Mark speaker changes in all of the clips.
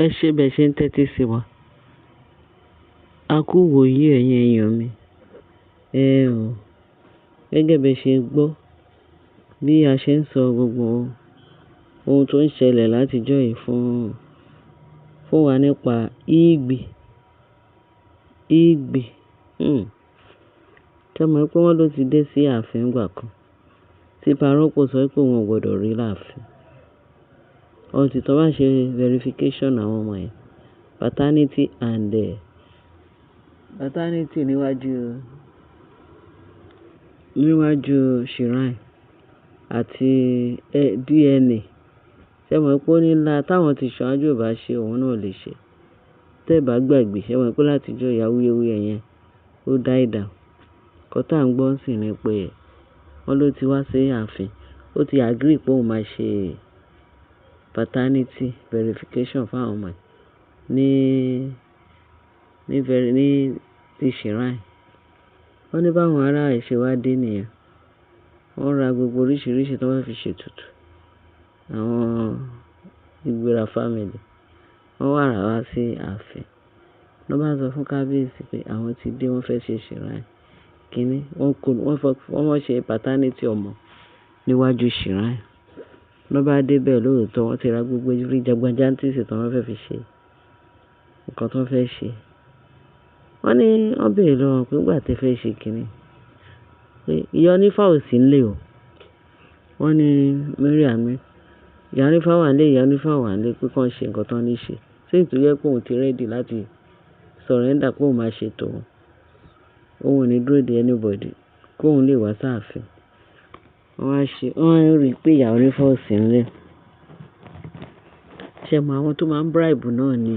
Speaker 1: Ẹ ṣé bẹ ṣe ń tẹ́tí sí wa. A kú ìwòyí ẹ̀yin èèyàn mi. Ẹ ò, gẹ́gẹ́ bí ẹ ṣe gbọ́ bí a ṣe ń sọ gbogbo ohun tó ń ṣẹlẹ̀ láti ọjọ́ yìí fún wa nípa ìgbì, ìgbì. Ṣé ẹ mọ̀ pé wọ́n ló ti dé sí ààfin ìgbà kan tí Parọ́pọ̀ sọ pé òun ò gbọdọ̀ rí láàfin. Until tó bá ṣe verification àwọn ọmọ yẹn, paternity and paternity níwájú shrine àti DNA. Ṣé ẹ mọ̀ pé ó ní ńlá táwọn ti ṣáájú ò bá ṣe òun náà ò lè ṣe. Tẹ́ ẹ bá gbàgbé, ṣé ẹ mọ̀ pé láti ọjọ́ ìyá awuyewuye yẹn ó die down. Ǹkan tí à ń gbọ́ sì ni pé wọ́n ló ti wá sí ààfin, ó ti agree pé òun máa ṣe paternity verification fún àwọn ọmọ yẹn ní ti shrine. Wọ́n ní báwọn ará ẹ̀ ṣe wá dé nìyẹn. Wọ́n ra gbogbo oríṣiríṣi tí wọ́n fi ṣe ètùtù. Àwọn Ìgbìrà family wọ́n wá rà wá sí ààfin. Lọ́ bá sọ fún kábíyèsí pé àwọn ti dé, wọ́n fẹ́ ṣe shrine. Kíni? Wọ́n kó, wọ́n fọ, wọ́n ṣe paternity ọmọ níwájú shrine. Lọ́ bá dé bẹ́ẹ̀ lóòótọ́, wọ́n ti ra gbogbo orí jagbajantísì tí wọ́n fẹ́ fi ṣe nǹkan tí wọ́n fẹ́ ṣe. Wọ́n ní wọ́n béèrè lọ́wọ́ wọn pé nígbà tí ẹ fẹ́ ṣe kíni, pé ìyá onífá ò sí nílé o. Wọ́n ní Mariam ní, ìyá onífá wà nílé, ìyá onífá wà nílé pé kí wọ́n ṣe nǹkan tí wọ́n ní ṣe. Since tó jẹ́ pé òun ti ready láti surrender pé òun máa ṣe tòun. Òun ò ní dúró de anybody kó òun lè wá sí ààfin. Wọ́n wá ṣe, wọ́n rí pé ìyá onífá ò sí nílé. Ṣé ẹ mọ àwọn tó máa ń bribe náà ni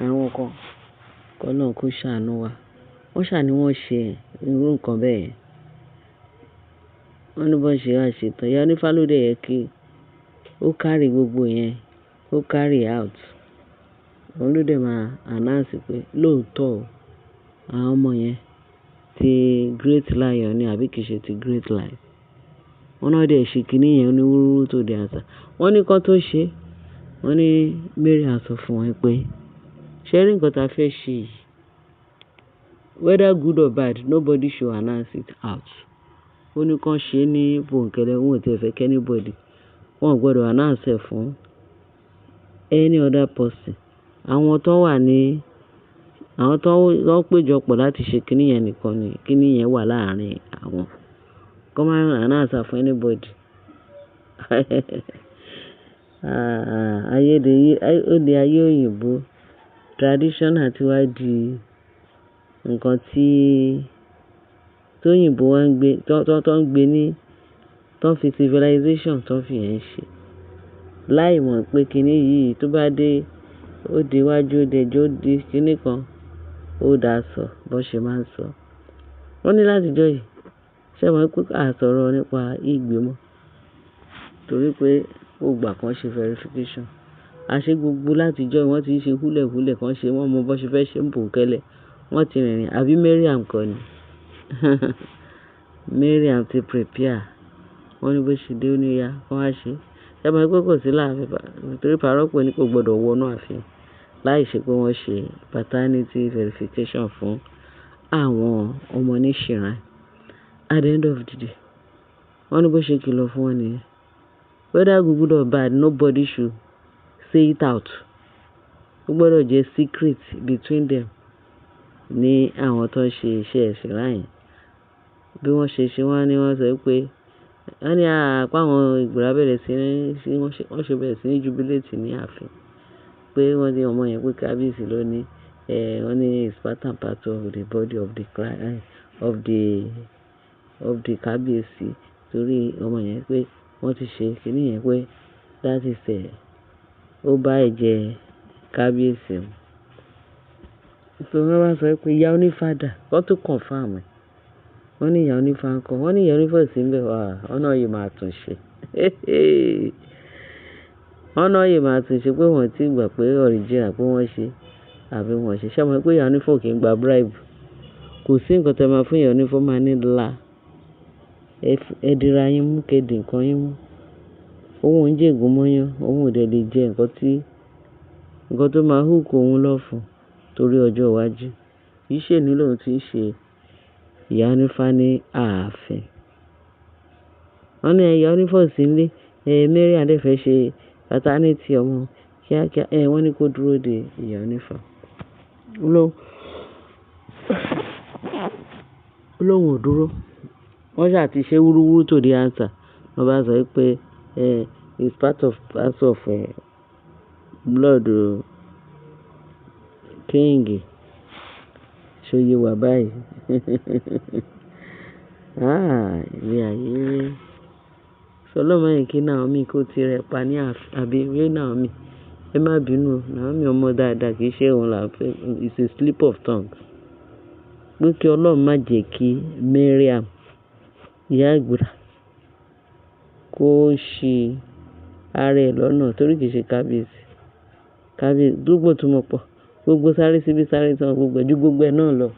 Speaker 1: àwọn kan. Kọ́lọ́run kó ṣàánú wa. Wọ́n ṣà ní wọ́n ṣe irú nǹkan bẹ́ẹ̀ yẹn. Wọ́n ní bó ṣe wá ṣe tán. Ìyá onífá ló dẹ̀ yẹ kí ó carry gbogbo yẹn, ó carry out. Òun ló dẹ̀ máa announce pé lóòótọ́ o, àwọn ọmọ yẹn ti Great Lion ni àbí kì í ṣe ti Great Lion. Wọ́n náà dẹ̀ ṣe kíní yẹn ní wúrúwúrú tó di àṣà. Wọ́n ní kó tó ṣe, wọ́n ní Mariam sọ fún wọn pé ṣé rí nǹkan tí a fẹ́ ṣe yìí? Whether good or bad, nobody should announce it out. Ó ní kí wọ́n ṣe ní bòńkẹ́lẹ́, òun ò tí ì fẹ́ kí anybody, wọ́n ò gbọdọ̀ announce ẹ̀ fún any other person. Àwọn tó wà ní, àwọn tó ń péjọpọ̀ láti ṣe kíní yẹn nìkan ni kíní yẹn wà láàárín àwọn. Kọ́ máa announce ẹ̀ fún anybody. Ayé dé, ó di ayé òyìnbó. Traditional tí wá di nǹkan tí òyìnbó wá ń gbé, tó ń gbé ní, tó ń fi civilization tó ń fi ẹ̀ ṣe. Láì mọ̀ pé kíní yìí tó bá dé, ó di iwájú, ó di ẹjọ́, ó di kíní kan, ó dà sọ bó ṣe máa ń sọ. Wọ́n ní láti ọjọ́ yìí, ṣé ẹ mọ̀ pé a sọ̀rọ̀ nípa ìgbì mọ́? Torí pé ó gbà kan ṣe verification. A ṣe gbogbo láti ọjọ́ yìí wọ́n ti ń ṣe húlẹ̀húlẹ̀ kan ṣe, wọ́n mọ bó ṣe fẹ́ ṣe ń bòńkẹ́lẹ́. Wọ́n ti rìnrìn, àbí Mariam kọ́ ni? Mariam ti prepare. Wọ́n ní bó ṣe dé ó ní ó yá, kí wọ́n wá ṣe. Ṣé ẹ mọ̀ pé kò sí láàfin, torí Parọ́pọ̀ ní kò gbọdọ̀ wọ inú ààfin láì ṣe pé wọ́n ṣe paternity verification fún àwọn ọmọ ní shrine. At the end of the day, wọ́n ní bó ṣe kìlọ̀ fún wọn nìyẹn. Whether good or bad, nobody should say it out. Ó gbọdọ̀ jẹ́ secret between them ní àwọn tó ń ṣe iṣẹ́ shrine. Bí wọ́n ṣe ṣe wọ́n ní wọ́n sọ pé, wọ́n ní àpá àwọn Ìgbìrà bẹ̀rẹ̀ sí ní, wọ́n ṣe bẹ̀rẹ̀ sí ní jubilate ní ààfin. Pé wọ́n ní ọmọ yẹn pé kábíyèsí ló ní, wọ́n ní is part and part of the body of the of the kábíyèsí. Torí ọmọ yẹn pé wọ́n ti ṣe kíní yẹn pé that is ó bá ẹ̀jẹ̀ kábíyèsí mu. So wọ́n wá sọ pé ìyá onífá dà, kó tó confirm ẹ̀. Wọ́n ní ìyá onífá ń kọ́, wọ́n ní ìyá onífá ò sí níbẹ̀, wọ́n náà yìí máa tún ṣe. Wọ́n náà yìí máa tún ṣe pé wọ́n ti gbà pé original pé wọ́n ṣe àbí wọ́n ṣe. Ṣé ẹ mọ̀ pé ìyá onífá ò kí ń gba bribe? Kò sí nǹkan tí ẹ máa fún ìyá onífá máa ní là. Ẹ dira yín mú, kí ẹ di nǹkan yín mú. Òun ò ń jẹ́ ègún mọ́yán, òun ò dẹ̀ lè jẹ nǹkan tí Nǹkan tó máa hook òun lọ́fun torí ọjọ́ iwájú. Kì í ṣe òní lòun tí ń ṣe ìyá onífá ní ààfin. Wọ́n ní ìyá onífá ò sí nílé. Mariam dẹ̀ fẹ́ ṣe paternity ọmọ kíákíá. Wọ́n ní kó dúró de ìyá onífá. Ó lóun ò dúró. Wọ́n ṣà ti ṣe wúrúwúrú to the answer. Wọ́n bá sọ pé it's part of blood king. Ṣé ó yé wa báyìí? Ah, ilé ayé. Ṣé Ọlọ́run má jẹ́ kí Naomi kó tirẹ̀ pa ní ààfin àbí rí Naomi? Ẹ má bínú o. Naomi ọmọ dáadáa kì í ṣe òun là ń fẹ́. It's a slip of tongue. Pé kí Ọlọ́run má jẹ́ kí Mariam, ìyá àgbà, kó ṣi ara ẹ̀ lọ́nà torí kì í ṣe kábíyèsí. Kábíyèsí, gbogbo tó mọ̀ pọ̀, gbogbo sáré síbí sáré sọ́hun gbogbo ẹ̀ ju gbogbo ẹ̀ náà lọ.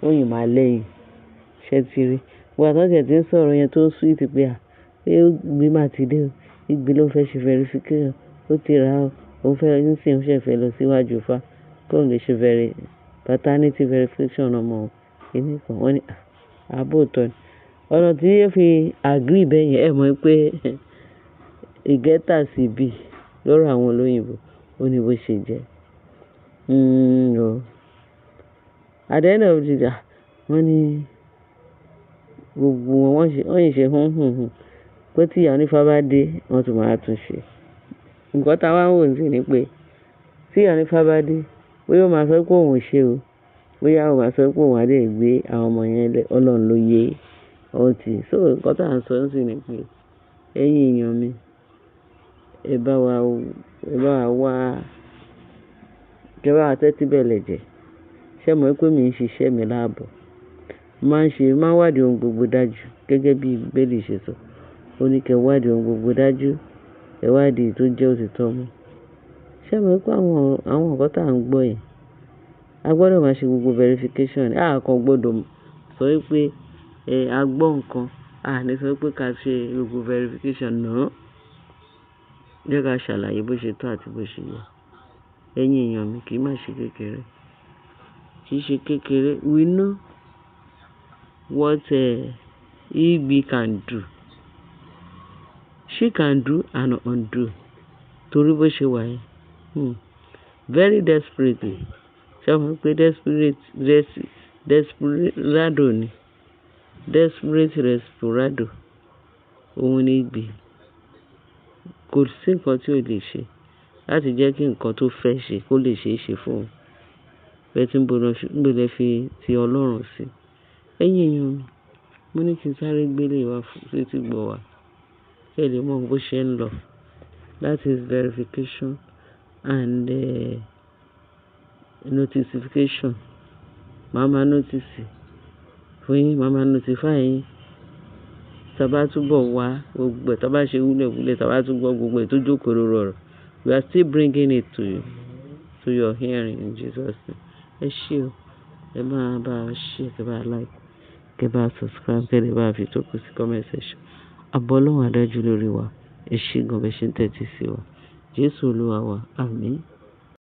Speaker 1: Ó yìn máa lẹ́yìn. Ṣé ẹ ti rí? Ìgbà tí wọ́n ti ń sọ̀rọ̀ yẹn tó sweet pé à, pé ìgbín máa ti dé o. Ìgbín ló fẹ́ ṣe verification. Ó ti rà ó. Ó fẹ́ nísìnyí ó ṣẹ̀ fẹ́ lọ síwájú Ifá kó lè ṣe paternity verification ọmọ òun. Kíni kan? Wọ́n ní àbí òótọ́ ni. Ọ̀nà tí ó fi agree bẹ́ẹ̀ yẹn, ẹ mọ̀ pé e get as e be lọ́rọ̀ àwọn olóyìnbo. Ó ní bó ṣe jẹ́. O. At the end of the day, wọ́n ní gbogbo wọn wọ́n ṣe, wọ́n yìí ṣe hún hún hún. Pé tí ìyá onífá bá dé, wọ́n tún máa tún ṣe. Nǹkan táa wá ń wò nísìnyí ni pé tí ìyá onífá bá dé, bóyá ó máa sọ pé òun ò ṣe o. Bóyá ó máa sọ pé òun á dẹ̀ gbé àwọn ọmọ yẹn lẹ́, Ọlọ́run ló yé. Ó ti. So nǹkan tí à ń sọ nísìnyí ni pé ẹ̀yin èèyàn mi, ẹ bá wa wá, kí ẹ bá wa tẹ́tí bẹ̀lẹ̀ jẹ́. Ṣé ẹ mọ̀ pé mi ń ṣiṣẹ́ mi láàbọ̀? Máa ń ṣe, máa ń wádìí ohun gbogbo dájú gẹ́gẹ́ bí Bíbélì ṣe sọ. Ó ní kí ẹ wádìí ohun gbogbo dájú, ẹ wádìí tó jẹ́ òtítọ́ mú. Ṣé ẹ mọ̀ pé àwọn nǹkan tí à ń gbọ́ yìí, a gbọdọ̀ máa ṣe gbogbo verification. A kàn gbọdọ̀ sọ wípé a gbọ́ nǹkan, a ní sọ wípé ká ṣe gbogbo verification náà. Jẹ́ ká ṣàlàyé bó ṣe tó àti bó ṣe yẹ. Ẹ̀yin èèyàn mi kì í má ṣe kékeré. Kì í ṣe kékeré. We know what Igbi can do. She can do and undo. Torí bó ṣe wà yẹn. Very desperately. Ṣé o mọ̀ pé desperate, desperado ni? Desperate desperado. Òun ni Igbi. Kò sí nǹkan tí ò lè ṣe láti jẹ́ kí nǹkan tó fẹ́ ṣe kó lè ṣe é ṣe fún òun. Bẹ́ẹ̀ tí ń bo lẹ fi ti Ọlọ́run sí. Ẹ̀yin èèyàn mi, mo ní kí n sáré gbé lè wá fún sétí gbọ̀ wá. Kí ẹ lè mọ̀ bó ṣe ń lọ. That is verification and notification. Màá ma notice fún yín, màá ma notify yín. Tí a bá túbọ̀ wá gbogbo ẹ̀, tí a bá ṣe wúlẹ̀wúlẹ̀, tí a bá tún gbọ́ gbogbo ẹ̀ tó jókòó lórí ọ̀rọ̀. We are still bringing it to you, to your hearing in Jesus' name. Ẹ ṣé o. Ẹ máa bá wa share, kí ẹ bá like, kí ẹ bá subscribe, kí ẹ bá fi tókù sí comment section. Àbọ̀ Ọlọ́run á dájú lórí wa. Ẹ ṣé gan bẹ́ ṣe ń tẹ́tí sí wa. Jésù Olúwa wa. Àmín.